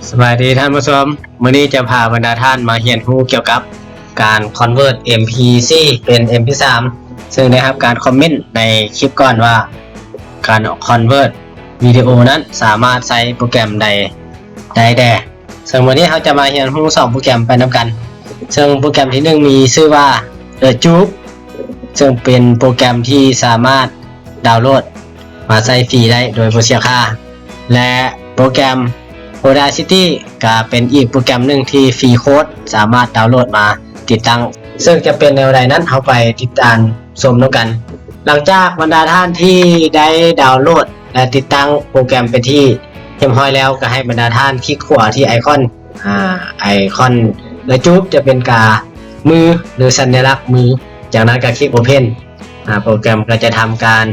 ສະບາຍດີທ່ານຜູ້ຊົມ, ມື້ນີ້ຈະພາບັນດາທ່ານມາຮຽນຮູ້ກ່ຽວກັບການຄອນເວີດ ເອັມພີສີ່ ເປັນ ເອັມພີສາມ ເຊິ່ງໄດ້ຮັບການຄອມເມັນໃນຄລິບກ່ອນວ່າ ການຄອນເວີດວິດີໂອນັ້ນສາມາດໃຊ້ໂປຣແກຣມໃດໄດ້ແດ່. ເຊິ່ງມື້ນີ້ເຮົາຈະມາຮຽນຮູ້ສອງໂປຣແກຣມໄປນຳກັນ, ເຊິ່ງໂປຣແກຣມທີໜຶ່ງມີຊື່ວ່າ YouTube ເຊິ່ງເປັນໂປຣແກຣມທີ່ສາມາດດາວໂຫຼດມາໃຊ້ຟຣີໄດ້ໂດຍບໍ່ເສຍຄ່າ ແລະ ໂປຣແກຣມ Audacity ກະເປັນອີກໂປຣແກຣມໜຶ່ງທີ່ຟຣີໂຄດ ສາມາດດາວໂຫຼດມາຕິດຕັ້ງ, ເຊິ່ງຈະເປັນແນວໃດນັ້ນ ເຮົາໄປຕິດຕາມຊົມນຳກັນ. ຫຼັງຈາກບັນດາທ່ານທີ່ໄດ້ດາວໂຫຼດ ແລະ ຕິດຕັ້ງໂປຣແກຣມເປັນທີ່ຮຽບຮ້ອຍແລ້ວ, ກະໃຫ້ບັນດາທ່ານຄລິກຂວາທີ່ໄອຄອນ ອາ ໄອຄອນ YouTube ຈະເປັນກາມື ຫຼື ສັນຍາລັກມື, ຈາກນັ້ນກະຄລິກ Open. ອາ ໂປຣແກຣມກະຈະທຳການ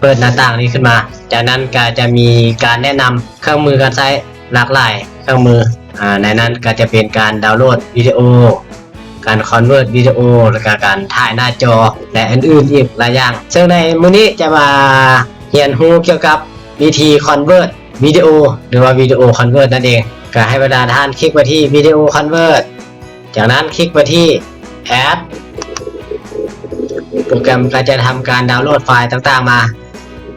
ເປີດໜ້າຕ່າງນີ້ຂຶ້ນມາ, ຈາກນັ້ນກະຈະມີການແນະນຳເຄື່ອງມືການໃຊ້ຫຼາກຫຼາຍເຄື່ອງມື, ອາ ໃນນັ້ນກະຈະເປັນການດາວໂຫຼດວິດີໂອ, ການຄອນເວີດວິດີໂອ ແລະ ກະການຖ່າຍໜ້າຈໍ ແລະ ອື່ນໆອີກຫຼາຍຢ່າງ. ເຊິ່ງໃນມື້ນີ້ຈະມາຮຽນຮູ້ກ່ຽວກັບວິທີຄອນເວີດວິດີໂອ ຫຼືວ່າ Video Convert ນັ້ນເອງ. ກະໃຫ້ບັນດາທ່ານຄລິກໄປທີ່ Video Convert, ຈາກນັ້ນຄລິກໄປທີ່ Add. ໂປຣແກຣມກະຈະທຳການດາວໂຫຼດໄຟລ໌ຕ່າງໆມາ.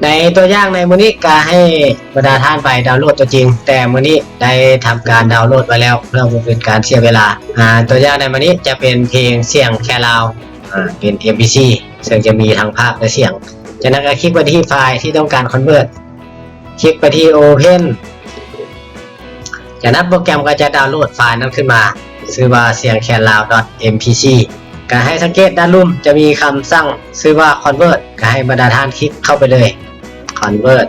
ໃນຕົວຢ່າງໃນມື້ນີ້ກະໃຫ້ບັນດາທ່ານໄປດາວໂຫຼດຕົວຈິງ, ແຕ່ມື້ນີ້ໄດ້ທຳການດາວໂຫຼດໄວ້ແລ້ວ ເພື່ອບໍ່ເປັນການເສຍເວລາ. ອາ ຕົວຢ່າງໃນມື້ນີ້ຈະເປັນເພງສຽງແຄລາວ ອາ ເປັນ ເອັມພີສີ່ ເຊິ່ງຈະມີທັງພາບ ແລະ ສຽງ. ຈາກນັ້ນກະຄລິກໄປທີ່ໄຟລ໌ທີ່ຕ້ອງການຄອນເວີດ, ຄລິກໄປທີ່ Open. ຈາກນັ້ນໂປຣແກຣມກໍຈະດາວໂຫຼດໄຟລ໌ນັ້ນຂຶ້ນມາ, ຊື່ວ່າ ສຽງແຄນລາວ ດອດ ເອັມພີສີ່. ກະໃຫ້ສັງເກດດ້ານລຸ່ມຈະມີຄຳສັ່ງຊື່ວ່າ Convert, ກະໃຫ້ບັນດາທ່ານຄລິກເຂົ້າໄປເລີຍ Convert.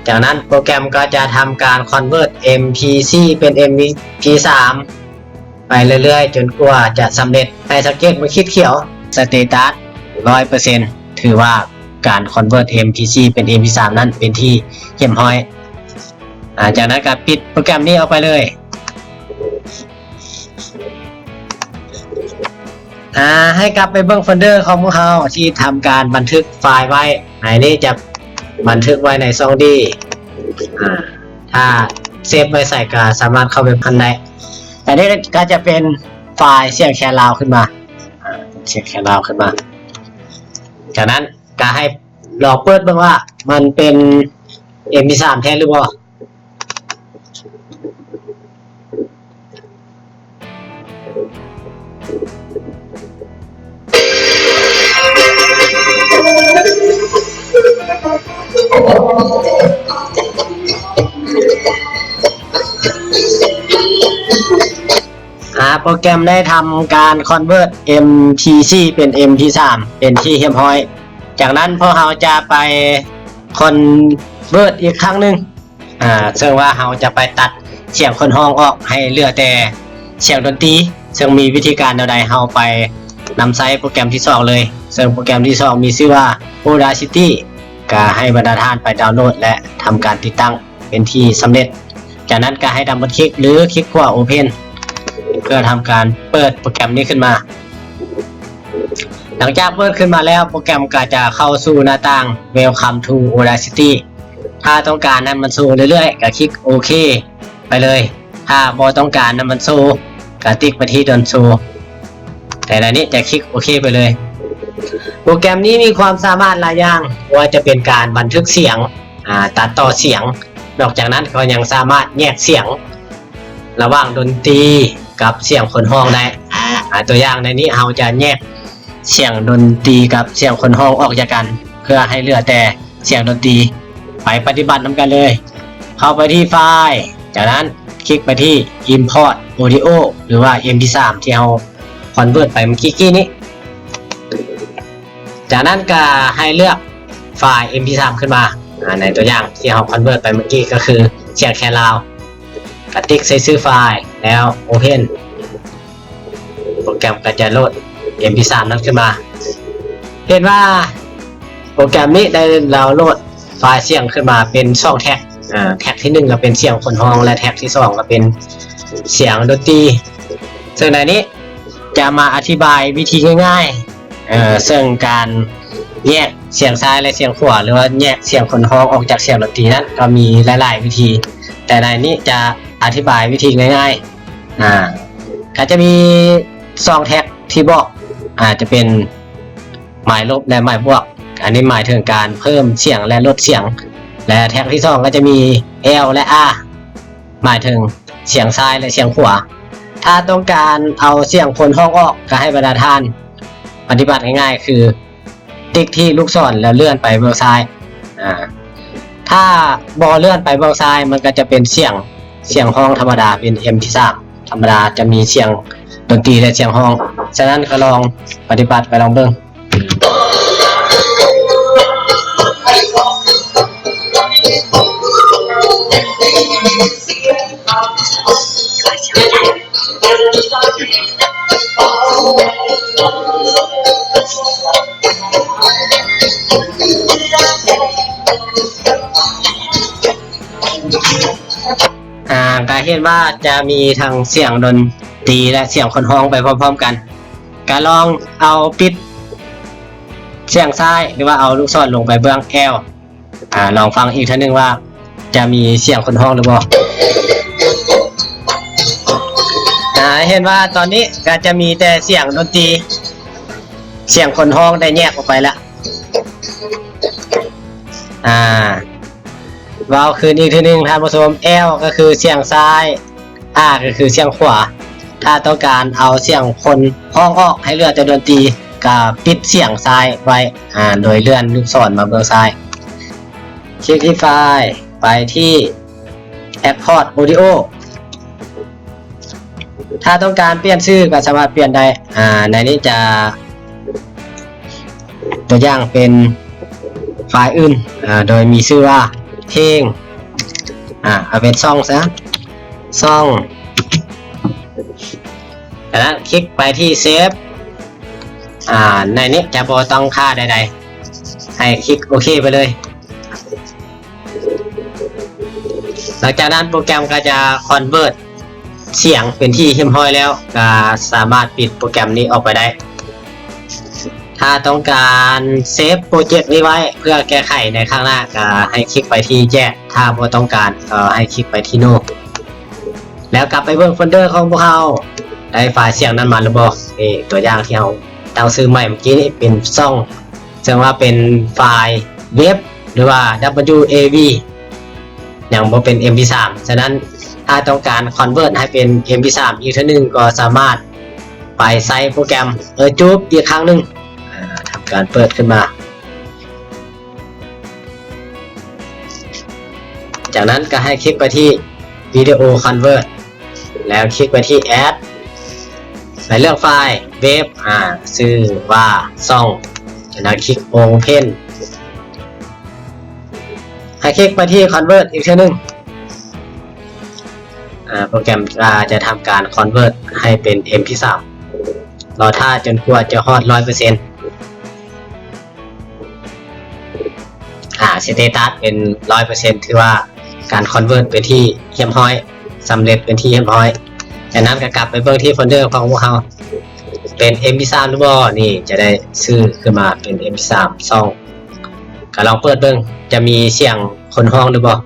ຈາກນັ້ນໂປຣແກຣມກໍຈະທຳການ Convert ເອັມພີສີ່ ເປັນ ເອັມພີສາມ ໄປເລື້ອຍໆ ຈົນກວ່າຈະສຳເລັດ. ໃຫ້ສັງເກດເບິ່ງຂີດຂຽວ Status ຮ້ອຍເປີເຊັນ ຖືວ່າການ Convert ເອັມພີສີ່ ເປັນ ເອັມພີສາມ ນັ້ນເປັນທີ່ຮຽບຮ້ອຍ. ອາ ຈາກນັ້ນກໍປິດໂປຣແກຣມນີ້ອອກໄປເລີຍ. ອາ ໃຫ້ກັບໄປເບິ່ງໂຟນເດີຂອງພວກເຮົາທີ່ທຳການບັນທຶກໄຟລ໌ໄວ້. ໃນນີ້ຈະບັນທຶກໄວ້ໃນຊ່ອງ D. ອາ ຖ້າເຊບໄວ້ໃສກໍສາມາດເຂົ້າໄປພັນໄດ້. ອັນນີ້ກໍຈະເປັນໄຟລ໌ສຽງແຄນລາວຂຶ້ນມາ, ອາ ສຽງແຄນລາວຂຶ້ນມາ. ຈາກນັ້ນກໍໃຫ້ລອງເປີດເບິ່ງວ່າມັນເປັນ ເອັມພີສາມ ແທ້ຫຼືບໍ່. ອາ ໂປຣແກຣມໄດ້ທຳການ Convert ເອັມພີສີ່ ເປັນ ເອັມພີສາມ ເປັນທີ່ຮຽບຮ້ອຍ. ຈາກນັ້ນພວກເຮົາຈະໄປ Convert ອີກຄັ້ງໜຶ່ງ. ອາ ເຊິ່ງວ່າເຮົາຈະໄປຕັດສຽງຄົນຮ້ອງອອກໃຫ້ເຫຼືອແຕ່ສຽງດົນຕີ, ເຊິ່ງມີວິທີການແນວໃດ ເຮົາໄປນຳໃຊ້ໂປຣແກຣມທີສອງເລີຍ. ເຊິ່ງໂປຣແກຣມທີສອງມີຊື່ວ່າ Audacity, ກະໃຫ້ບັນດາທ່ານໄປດາວໂຫຼດ ແລະ ທຳການຕິດຕັ້ງເປັນທີ່ສຳເລັດ. ຈາກນັ້ນກະໃຫ້ດັບເບິນຄລິກ ຫຼື ຄລິກຂວາ Open ເພື່ອທຳການເປີດໂປຣແກຣມນີ້ຂຶ້ນມາ. ຫຼັງຈາກເປີດຂຶ້ນມາແລ້ວ ໂປຣແກຣມກໍຈະເຂົ້າສູ່ໜ້າຕ່າງ Welcome to Audacity. ຖ້າຕ້ອງການໃຫ້ມັນໂຊເລື້ອຍໆ ກໍຄລິກໂອເຄໄປເລີຍ. ຖ້າບໍ່ຕ້ອງການໃຫ້ມັນໂຊ ກໍຕິກໄປທີ່ Don't Show. ແຕ່ໃນນີ້ຈະຄລິກໂອເຄໄປເລີຍ. ໂປຣແກຣມນີ້ມີຄວາມສາມາດຫຼາຍຢ່າງ, ບໍ່ວ່າຈະເປັນການບັນທຶກສຽງ, ອາ, ຕັດຕໍ່ສຽງ. ນອກຈາກນັ້ນກໍຍັງສາມາດແຍກສຽງລະຫວ່າງດົນຕີກັບສຽງຄົນຮ້ອງໄດ້. ອາ, ຕົວຢ່າງໃນນີ້ເຮົາຈະແຍກ ສຽງດົນຕີກັບສຽງຄົນຮ້ອງອອກຈາກກັນ ເພື່ອໃຫ້ເຫຼືອແຕ່ສຽງດົນຕີ. ໄປປະຕິບັດນຳກັນເລີຍ. ເຂົ້າໄປທີ່ໄຟລ໌, ຈາກນັ້ນຄລິກໄປທີ່ Import Audio ຫຼືວ່າ ເອັມພີສາມ ທີ່ເຮົາ Convert ໄປເມື່ອກີ້ນີ້. ຈາກນັ້ນກໍໃຫ້ເລືອກໄຟລ໌ ເອັມພີສາມ ຂຶ້ນມາ. ອາ, ໃນຕົວຢ່າງທີ່ເຮົາ Convert ໄປເມື່ອກີ້ກໍຄືສຽງແຄນລາວ. ກໍຕິກໃສ່ຊື່ໄຟລ໌ ແລ້ວ Open. ໂປຣແກຣມກໍຈະໂຫຼດ ເອັມພີສາມ ນັ້ນຂຶ້ນມາ. ເຫັນວ່າໂປຣແກຣມນີ້ໄດ້ດາວໂຫຼດໄຟລ໌ສຽງຂຶ້ນມາເປັນສອງແທັກ. ອາ, ແທັກທີໜຶ່ງກໍເປັນສຽງຄົນຮ້ອງ ແລະ ແທັກທີສອງກໍເປັນສຽງດົນຕີ. ເຊິ່ງໃນນີ້ຈະມາອະທິບາຍວິທີງ່າຍໆ, ເຊິ່ງການແຍກສຽງຊ້າຍ ແລະ ສຽງຂວາ ຫຼືວ່າແຍກສຽງຄົນຮ້ອງອອກຈາກສຽງດົນຕີນັ້ນ ກໍມີຫຼາຍໆວິທີ. ແຕ່ໃນນີ້ຈະອະທິບາຍວິທີງ່າຍໆ ອ່າ ກໍຈະມີສອງແທັກທີ່ບອກ ອາ ຈະເປັນໝາຍລົບ ແລະ ໝາຍບວກ. ອັນນີ້ໝາຍເຖິງການເພີ່ມສຽງ ແລະ ລົດສຽງ. ແລະ ແທັກທີສອງກໍຈະມີ L ແລະ R ໝາຍເຖິງສຽງຊ້າຍ ແລະ ສຽງຂວາ. ຖ້າຕ້ອງການເອົາສຽງຄົນຮ້ອງອອກ ກໍໃຫ້ບັນດາທ່ານປະຕິບັດງ່າຍໆ ຄື ຕິກທີ່ລູກສອນແລ້ວເລື່ອນໄປເບື້ອງຊ້າຍ. ອາ ຖ້າບໍ່ເລື່ອນໄປເບື້ອງຊ້າຍ ມັນກໍຈະເປັນສຽງ ສຽງຮ້ອງທຳມະດາ ເປັນເອັມທີສາມທຳມະດາ ຈະມີສຽງດົນຕີ ແລະ ສຽງຮ້ອງ. ສະນັ້ນກໍລອງປະຕິບັດໄປລອງເບິ່ງ. ອາ ກະເຫັນວ່າຈະມີທັງສຽງດົນຕີ ແລະ ສຽງຄົນຮ້ອງໄປພ້ອມໆກັນ. ກະລອງເອົາປິດສຽງຊ້າຍ ຫຼືວ່າເອົາລູກສອນລົງໄປເບື້ອງແອວ. ອາ ລອງຟັງອີກເທື່ອໜຶ່ງວ່າຈະມີສຽງຄົນຮ້ອງຫຼືບໍ່. ອາ ເຫັນວ່າຕອນນີ້ກະຈະມີແຕ່ສຽງດົນຕີ ສຽງຄົນຮ້ອງໄດ້ແຍກອອກໄປລະ. ອາ ເວົ້າຄືນອີກເທື່ອໜຶ່ງທ່ານຜູ້ຊົມ, L ກໍຄືສຽງຊ້າຍ, R ກໍຄືສຽງຂວາ. ຖ້າຕ້ອງການເອົາສຽງຄົນຮ້ອງອອກໃຫ້ເຫຼືອແຕ່ດົນຕີ ກໍປິດສຽງຊ້າຍໄວ້ ອາ ໂດຍເລື່ອນລູກສອນມາເບື້ອງຊ້າຍ. ຄລິກທີ່ໄຟລ໌ ໄປທີ່ Export Audio. ຖ້າຕ້ອງການປ່ຽນຊື່ກໍສາມາດປ່ຽນໄດ້. ອາ ໃນນີ້ຈະຕົວຢ່າງເປັນໄຟລ໌ອື່ນ ອາ ໂດຍມີຊື່ວ່າເພງ ອາ ເອົາເປັນຊ່ອງຊະ ຊ່ອງ. ຈາກນັ້ນຄລິກໄປທີ່ Save. ອາ ໃນນີ້ຈະບໍ່ຕ້ອງຄ່າໃດໆ ໃຫ້ຄລິກໂອເຄໄປເລີຍ. ຫຼັງຈາກນັ້ນໂປຣແກຣມກໍຈະ convert ສຽງເປັນທີ່ຮຽບຮ້ອຍແລ້ວ ກໍສາມາດປິດໂປຣແກຣມນີ້ອອກໄປໄດ້. ຖ້າຕ້ອງການ save project ນີ້ໄວ້ເພື່ອແກ້ໄຂໃນຄັ້ງໜ້າ ກໍໃຫ້ຄລິກໄປທີ່ Yes. ຖ້າບໍ່ຕ້ອງການ ກໍໃຫ້ຄລິກໄປທີ່ No. ແລ້ວກັບໄປເບິ່ງໂຟນເດີຂອງພວກເຮົາ ໄດ້ໄຟລ໌ສຽງນັ້ນມາຫຼືບໍ່? ນີ້ຕົວຢ່າງທີ່ເຮົາຕັ້ງຊື່ໃໝ່ເມື່ອກີ້ນີ້ເປັນຊ່ອງ ເຊິ່ງວ່າເປັນໄຟລ໌ເວັບ ຫຼືວ່າ WAV ຍັງບໍ່ເປັນ MP3. ສະນັ້ນ ຖ້າຕ້ອງການ convert ໃຫ້ເປັນ MP3 ອີກເທື່ອໜຶ່ງ ກໍສາມາດໄປໃຊ້ໂປຣແກຣມ YouTube ອີກຄັ້ງໜຶ່ງ. ອາ ທຳການເປີດຂຶ້ນມາ. ຈາກນັ້ນກໍໃຫ້ຄລິກໄປທີ່ Video Convert ແລ້ວຄລິກໄປທີ່ Add ໃນເລື່ອງໄຟລ໌ເວັບ ອາ ຊື່ວ່າຊ່ອງ ຈາກນັ້ນຄລິກ Open. ໃຫ້ຄລິກໄປທີ່ Convert ອີກເທື່ອໜຶ່ງ. ອາ ໂປຣແກຣມກໍຈະທຳການ convert ໃຫ້ເປັນ MP3. ລໍຖ້າຈົນກວ່າຈະຮອດຮ້ອຍເປີເຊັນ. ອາ ສະເຕຕັສເປັນຮ້ອຍເປີເຊັນ ຖືວ່າການ convert ເປັນທີ່ຮຽບຮ້ອຍ, ສຳເລັດເປັນທີ່ຮຽບຮ້ອຍ. ຈາກນັ້ນກໍກັບໄປເບິ່ງທີ່ໂຟນເດີຂອງພວກເຮົາ ເປັນ MP3 ຫຼືບໍ່? ນີ້ຈະໄດ້ຊື່ຂຶ້ນມາເປັນ MP3 ຊ່ອງ. ກໍລອງເປີດເບິ່ງ ຈະມີສຽງຄົນຮ້ອງຫຼືບໍ່?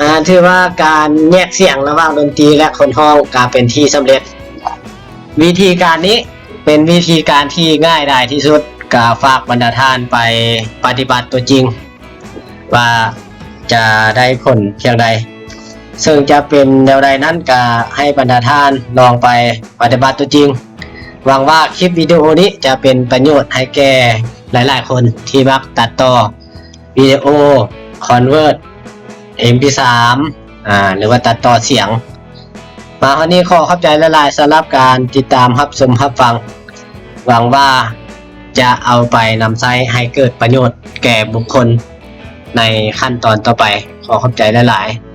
ອາ ຖືວ່າການແຍກສຽງລະຫວ່າງດົນຕີ ແລະ ຄົນຮ້ອງກະເປັນທີ່ສຳເລັດ. ວິທີການນີ້ເປັນວິທີການທີ່ງ່າຍດາຍທີ່ສຸດ, ກະຝາກບັນດາທ່ານໄປປະຕິບັດຕົວຈິງ ວ່າຈະໄດ້ຜົນພຽງໃດ, ເຊິ່ງຈະເປັນແນວໃດນັ້ນ ກະໃຫ້ບັນດາທ່ານລອງໄປປະຕິບັດຕົວຈິງ. ຫວັງວ່າຄລິບວິດີໂອນີ້ຈະເປັນປະໂຫຍດໃຫ້ແກ່ຫຼາຍໆຄົນທີ່ມັກຕັດຕໍ່ວິດີໂອ, convert ເອັມພີສາມ ອາ ຫຼືວ່າຕັດຕໍ່ສຽງ. ມາຮອດນີ້ຂໍຂອບໃຈຫຼາຍໆສຳລັບການຕິດຕາມຮັບຊົມຮັບຟັງ. ຫວັງວ່າຈະເອົາໄປນຳໃຊ້ໃຫ້ເກີດປະໂຫຍດແກ່ບຸກຄົນໃນຂັ້ນຕອນຕໍ່ໄປ. ຂໍຂອບໃຈຫຼາຍໆ.